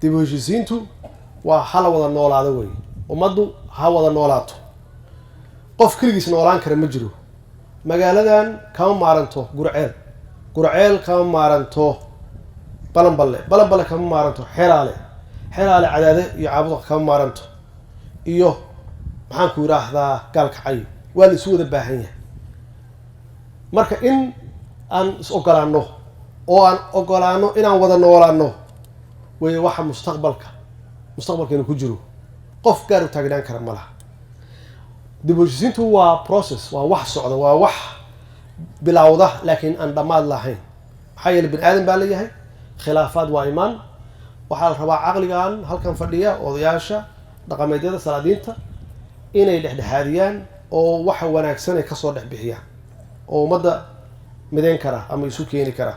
Dib u heshiisiintu waa hala wada noolaado wey, ummaddu ha wada noolaato. Qof keligiis noolaan kara ma jiro. Magaaladan kama maaranto Gurceel, Gurceel kama maaranto Balanballe, Balanballe kama maaranto Xeraale, Xeraale Cadaade iyo Caabudaaq kama maaranto, iyo maxaan ku yidhaahdaa, Gaalkacyo. Waa la isu wada baahan yahay. Marka in aan is ogolaano oo aan ogolaano inaan wada noolaano wey waxa mustaqbalkeenu ku jiro. Qof gaar u taagnaan kara ma laha. Dib u heshiisiintu waa process, waa wax socda, waa wax bilowda laakiin aan dhammaad lahayn. Maxaa yeeley, bini aadan baa leeyahay, khilaafaad waa imaan. Waxaa la rabaa caqligan halkan fadhiya, odayaasha dhaqameedyada, salaadiinta, inay dhexdhexaadiyaan oo waxa wanaagsan ay kasoo dhex bixiyaan oo ummadda mideyn kara ama isu keeni kara.